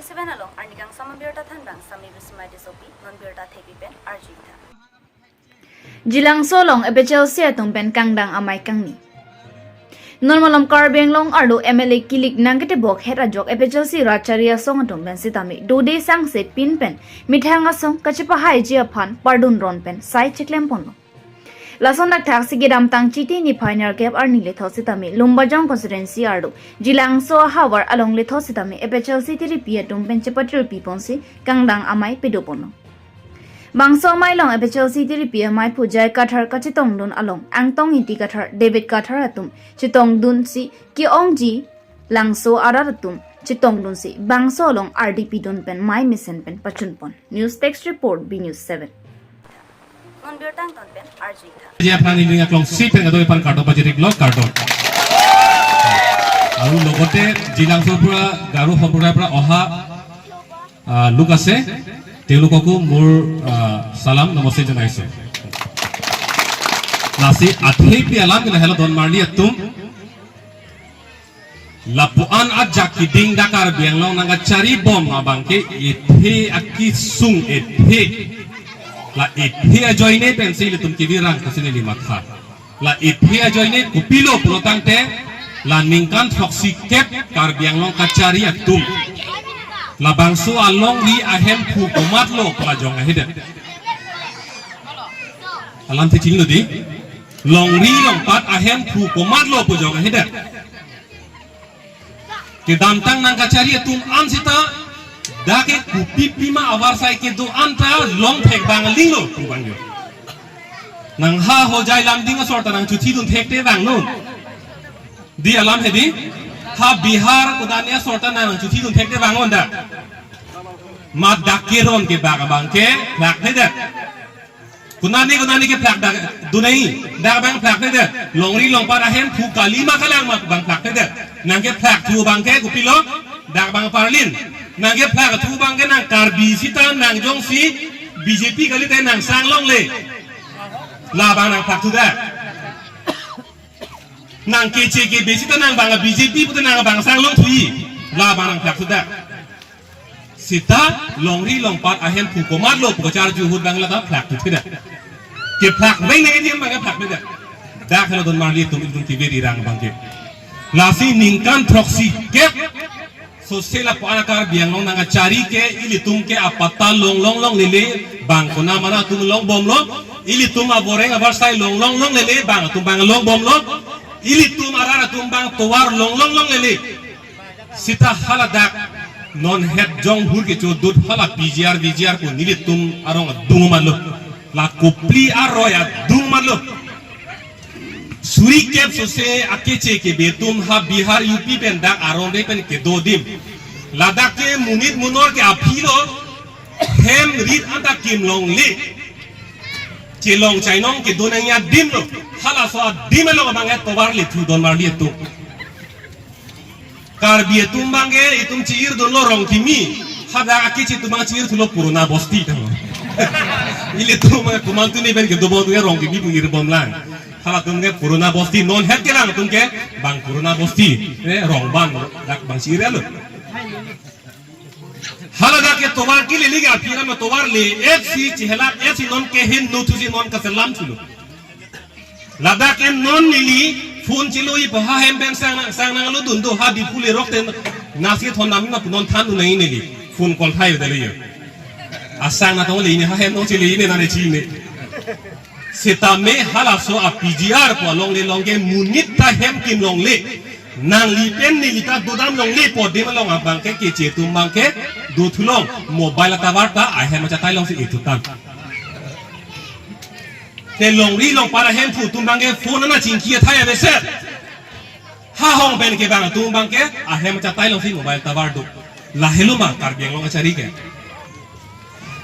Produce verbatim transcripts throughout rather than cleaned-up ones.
Seven along arni kangsam abirta thanbang Sami Bismai Tissopi, non birta thepi pen arju-ik tha. Jilangso along A P H L C atum pen kangdang amei kangni. Non malom Karbi Anglong arlo M L A kilik nangketebok het ajok A P H L C rat chari asong atum pen sitame dode sangse pin pen methang asong kachepahaiji aphan pardun ron pen sai cheklem ponlo. Lason thakthak si kedamtang Chiti niphai nerkep arni letho sitame Lumbajong constituency arlo Jilangso ahavar along letho sitame A P H L C tiripi atum pen chepatirpi ponsi kangdang amei pado ponlo. Bangso amei along A P H L C tiripi amei Phujai Kathar kachetongdun along Angtong Ingti Kathar, David Kathar atum chetongdunsi ke-ongji Langso arat atum chetongdunsi bangso along ardi pidun pen mei mesen pen pachun pon. News Desk Report, B News seven. Non birta angton pen arju-ik tha. আজি আপোনাৰ ইলিং আক্ৰমণ চি পেন এদৈ পান কাৰ্ডৰ বাজি Rick log কাৰ্ডৰ। আৰু লগতে জিলাংচৰ পৰা গাৰো সম্প্ৰদায়ৰ পৰা অহা, আহ, লোক আছে, তেওঁলোককো মোৰ, আহ, চালাম নমস্তে জনাইছো। Lasi athe pi alam ke lahelo don marli atum. Lapu-an ajak keding dak Karbi Anglong nangkachari bom abangke ethe akisung ethe. La ethe ajoine pensi ilitum kevirang pusi neli matha. La ethe ajoine kopilo pulotangte la ningkan throksi kep Karbi Anglong kachari atum. Labangso alongri ahemphu komatlo pu jong ahedet. Alamthe chinglo dei. Longri longpat ahemphu komatlo pu jong ahedet. Kedamtang nangkachari atum an sita, dak ke kopi pima avarsai kedo-an ta longthek bang alinglo pu bang jo. Nang ha Hojai Lumding asor ta nangchuthi dun thekte bang non. Dei alam he dei, ha Bihar kudania asor ta nangchuthi dun thekte bang non da. Mat dak keron kebak abangke, dak he dak. Konani konani ke phlak dak dunai, dak bang phlak ne de. Longri longpat ahemphu kali ma kalang ma bang phlak ne de. Nangkephlak thu abangke kopilo, dak bang parlin. Nangkephlak thu abangke nang Karbi sita nang jongsi B J P kali te nang sang longle. Labang nangphlak thu dak. Nang K C K B sita nang bang B J P pute nang bang sang long thui. Labang nangphlak thu dak. Sita longri longpat ahemphu komatlo pu kacharju ahut bang lata phlak thu theda. Kephlak bang nang idiam bang phlak theda. Dak helo don marli atum itum kevir irang abangke. Lasi ningkan throksi kep sose lapu-an Karbi Anglong nangkachari ke ilitum ke apatta long long longlele bang kona mana atum longbomlo. Ilitum aboreng avarsai long long longlele bang atum bang longbomlo. Ilitum arat atum bang tovar long long longlele. Sita haladak non het jong hur kechodut hala P G R, V G R ko nelitum arong adung matlo. La kopli aroi adung matlo. Suri kep sose a-K C K B atum ha Bihar U P pen dak arong de pen kedo adim. Ladak ke monit monor ke aphi lo hem rit anta kim longle. Chelong chainong kedo nangji adim lo. Halaso adim lo abang et tovar le thu don marli atum. Karbi atum abangke itum chi-ir dunlo Rongkimi. Hadak a-K C atum abang chi-ir thulo Purana Bosti tanglo. Ilitum abang komantu ni pen kedo bom ke Rongkimi pu ir bom lang. Halatum ke Purana Bosti non het ke lang atum ke bang Purana Bosti. Eh, rong bang dak bang chi-ir lo. Haladak ke tovar ke lele ga pira ma tovar le et si chihela et si non ke hin nu thu si non kaselam thulo. Ladak ke non neli phone chilo-i po ha hem pen sang nang, sang nanglo dun do ha Diphu le rok te nasi thon nami ma pu non than dun nai neli phone call thai da le yo. Asang na tong le ini ha hem no chile ini na ne chi ne. Sitame halaso a-P G R pu along le long ke monit ta hem kim longle. Nangli pen neli ta dodam longle pu adim along abangke K C atum abangke do thulong mobile tower ta ahem achatai alongsi e thutan. Te longri longpat ahemphu atum abangke phone ana chingki athai aveset. Ha hong pen kevang atum abangke ahem achatai alongsi mobile tower do. Lahelo ma Karbi Anglong achari ke.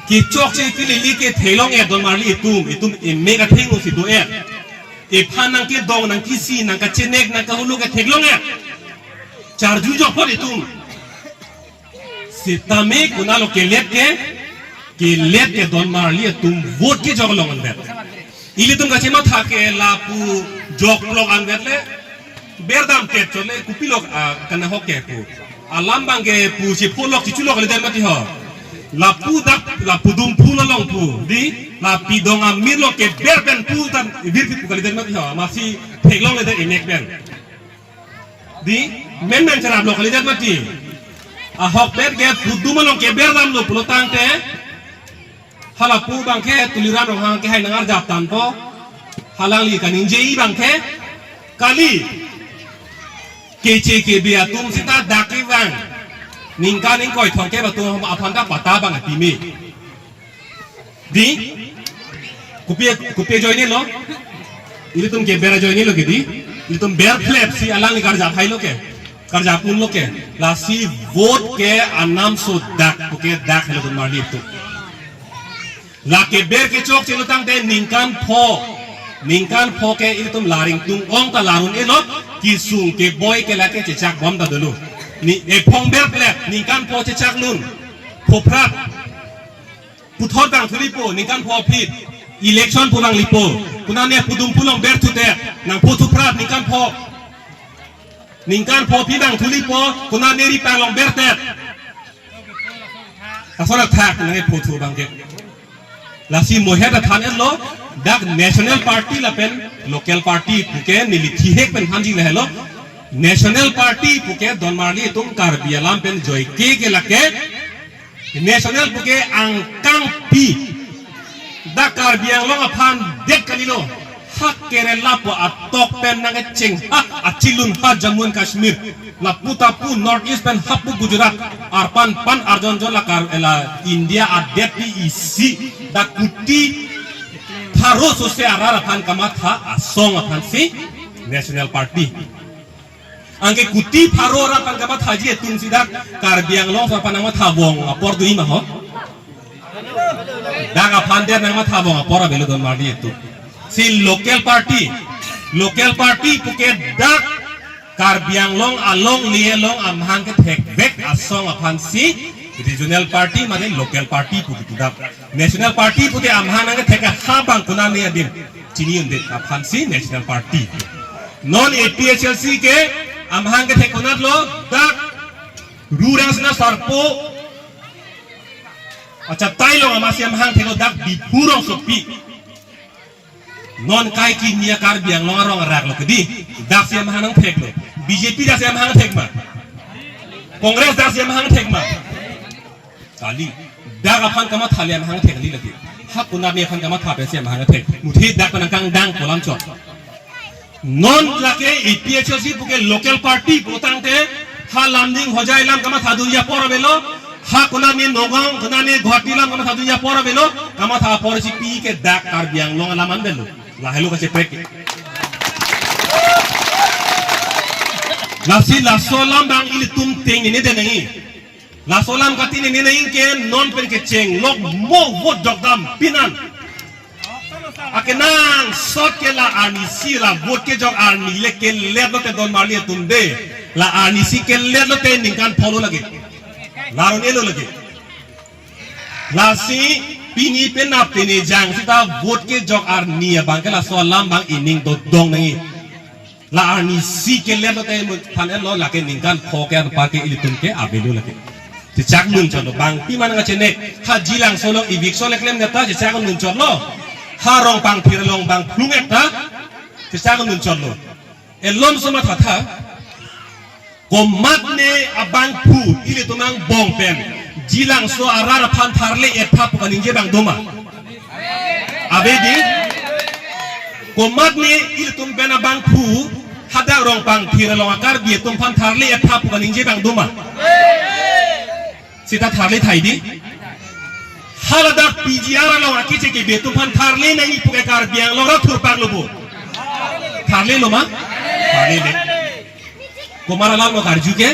Kechokche kelele ke theklong-et don marli itum, itum emek atheng si do-et. Ephan nangkedong, nangkisi, nangkahulo ke theklong-et. Charju jokpon itum. Sitame konatlo kelet ke, kelet ke don marli atum vote kejok long anvet. Ilitum kachematha ke lapu jok long anvet le, berdam ke chole kopilo, ah, kanahok ke pu. Alam abangke pusi pholok chichulok kalidet mati ho. Lapu dak, lapu dum phu along pu. Di, la pidong amir along keber pen pu tan virpi pu kalidet mati ho. Amatsi theklongledet inek pen. Di, menmen cherap lok kalidet mati. Ahokpet ke pu dum along keber damlo pulo tangte. Halapu abangke Tuliram Ronghang ke hai nangarjap tangpo. Halangli kaningje abangke kali. Keche kebe atum seta dak kevang. Ningkan ingkoi thomkep atum aphan ta patta abang atimi. Di, kopi, kopi ajoinelo. Ilitum keber ajoinelo ke di. Ilitum berphlep si alangli karjap hailo ke. Karjap unlo ke. Lasi vote ke anam so dak, puke dak helo Donmarli atum. Lake ber kechok chelo tangte ningkan pho. Ningkan pho ke ilitum laring tung ong ta larun elo, kesung keboi ke lake chechak bom ta dolo. Ni ephong berphlep, ningkan pho chechak lun. Phoprat. Puthot bang thulipo, ningkan pho aphi. Election pu bang lipo. Konane pu dum phu along ber thutet. Nangphu thuprat, ningkan pho. Ningkan pho aphi bang thulipo, konane ri pang along bertet. Asora thak nangphu thu abangke. Lasi mohet athan etlo, dak National Party lapen Local Party puke neli thihek pen thanji lahelo. National Party puke Donmarli atum Karbi alam pen joike ke lake. National puke angkangpi. Dak Karbi Anglong aphan det kalilo. Ha Kerala pu atok pen nangkecheng ha achilun ha Jammu and Kashmir. Lapu ta pu North East pen hapu Gujarat. Arpan pan arjon jon la Kar-, la India adet pi isi. Dak kuti pharo sose arat aphan kamatha asong aphansi National Party. Anke kuti pharo arat aphan kamathaji atum si dak Karbi Anglong aso aphan nangmatha bom apor do-i ma ho. Dak aphan det nangmatha bom apor avelo Donmarli atum. Si Local Party, Local Party puke dak Karbi Anglong alongle along amahang kethekvek asong aphansi Regional Party mane Local Party pu kipu dak. National Party pute amahang nangkethek ha bang konane adim chini undet aphansi National Party. Non A P H L C ke amahang kethek konatlo dak Rurang Sena Sarpo. Acha tailong amatsi amahang theklo dak Diphu rongsopi. Non kaike ni a-Karbi Anglong arong arak lo kedi. Daksi amahang nangtheklo. B J P daksi amahang thek ma. Congress daksi amahang thek ma. Kali. Dak aphan kamatha le amahang thek kali lagi. Ha konane aphan kamatha pensi amahang thek. Muthe dak pen nangkangdang pu alam chot. Non lake A P H L C puke Local Party pu tangte ha Lumding Hojai alam kamathadunji apor avelo, ha konane Nagaon, konane Guwahati alam kamathadunji apor avelo, kamatha apor si pike dak Karbi Anglong alam an avelo. Lahelo kacheprek. Lasi laso alam abang ilitum tengnene det nangji. Laso alam katengnene nangji ke non pen kecheng lok mo vote jokdam pinan. Akenangsot ke la arnisi la vote kejok arni le kelet lote Donmarli atum de. La arnisi kelet lote ningkan pholo lagi. Larun elo lagi. Lasi pini penap tene jang sita vote kejok arni abang ke laso alam abang ining dodong nangji. La arnisi kelet lote than etlo lake ningkan pho ke anparke ilitum ke avelo lake. Chechak lun chotlo bang pi mana ngachenek ha Jilangso along eviction keklem neta chechak lun chotlo. Ha Rongpangthir along bang phlung ekta chechak lun chotlo. Elom so mathatha. Komatne abangphu ilitum angbong pen Jilangso arat aphan tharle etha pu kaningje abang doma. Ave di. Komatne ilitum pen abangphu hadak Rongpangthir along a-Karbi atum aphan tharle etha pu kaningje abang doma. Sita tharle thai di. Haladak P G R along akeche kebe atum aphan tharle nangji pu ke Karbi Anglong arat thurpak lo bo. Tharlelo ma? Tharlele. Komat alam lo karju ke?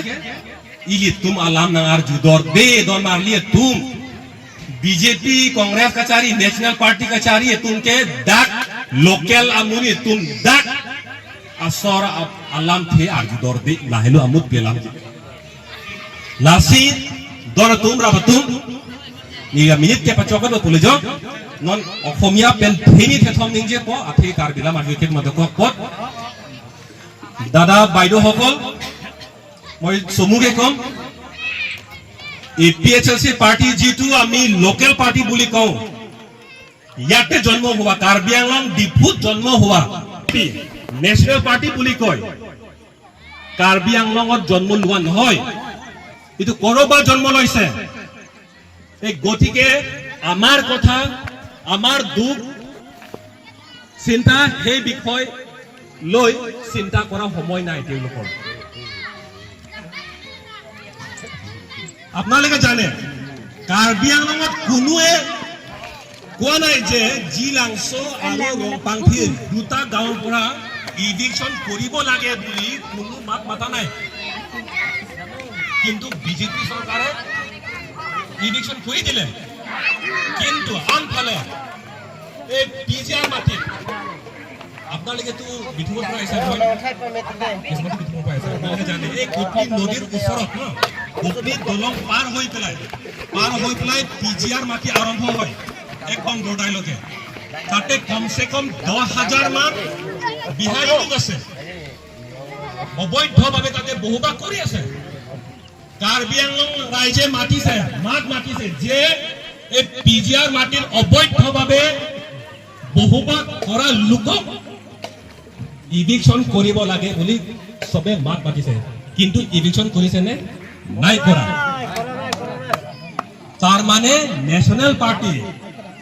Ilitum alam nangarjudorde Donmarli atum. B J P, Congress kachari, National Party kachari atum ke dak, local amonit atum dak asor a-, alamthe arjudorde, lahelo amut pi alam. Lasi don atum rap atum, ni minute kepachok do pulejo, non Oxomiya pen theni thethom ningjepo, athe Karbi alam arju kek madokok pot. Dada baideo hokol, moi somu kekom, A P H L C party যিটো আমি local party বুলি কওঁ, ইয়াতে জন্ম হোৱা, কাৰ্বি আংলং ডিফুত জন্ম হোৱা, national party বুলি কয়, কাৰ্বি আংলঙত জন্ম লোৱা নহয়, এইটো ক'ৰবাত জন্ম লৈছে। এই গতিকে আমাৰ কথা, আমাৰ দুখ চিন্তা, সেই বিষয় লৈ চিন্তা কৰা সময় নাই তেওঁলোকৰ। আপোনালোকে জানে, কাৰ্বি আংলঙত কোনোৱে কোৱা নাই যে জিলাংছ' আৰু ৰংপাংথিৰ দুটা গাঁৱৰ পৰা ইভিকশ্যন কৰিব লাগে বুলি কোনো মাত মাতা নাই। কিন্তু বিজেপি চৰকাৰে ইভিকশ্যন কৰি দিলে। কিন্তু আনফালে এই পি জি আৰ মাটিত আপোনালোকেতো বিথুমৰ পৰা আহিছে, নহয়? কিছুমানতো বিথুমৰ পৰা আহিছে। আপোনালোকে জানে, এই কপিলী নদীৰ ওচৰত, ন, কপিলী দলং পাৰ হৈ পেলাই, পাৰ হৈ পেলাই পি জি আৰ মাটি আৰম্ভ হয়, একদম বৰ্ডাৰলৈকে। তাতে কমচে কম দহ হাজাৰ মান বিহাৰী লোক আছে, অবৈধভাৱে তাতে বসবাস কৰি আছে। কাৰ্বি আংলং ৰাইজে মাতিছে, মাত মাতিছে যে এই পি জি আৰ মাটিত অবৈধভাৱে বসবাস কৰা লোকক ইভিকশ্যন কৰিব লাগে বুলি সবে মাত মাতিছে, কিন্তু ইভিকশ্যন কৰিছে নে? নাই কৰা। তাৰ মানে নেশ্যনেল পাৰ্টি,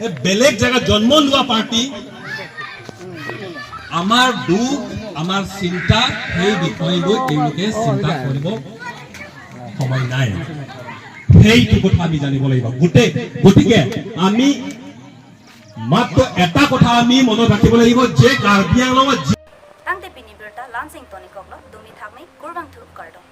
এই বেলেগ জেগাত জন্ম লোৱা পাৰ্টি, আমাৰ দুখ, আমাৰ চিন্তা, সেই বিষয় লৈ তেওঁলোকে চিন্তা কৰিব সময় নাই। সেইটো কথা আমি জানিব লাগিব। গোটেই, গতিকে আমি মাত্ৰ এটা কথা আমি মনত ৰাখিব লাগিব যে কাৰ্বি আংলঙত যি Tangte pini birta Lansing toni koklo, dumi thakmi kurvangthu kardom.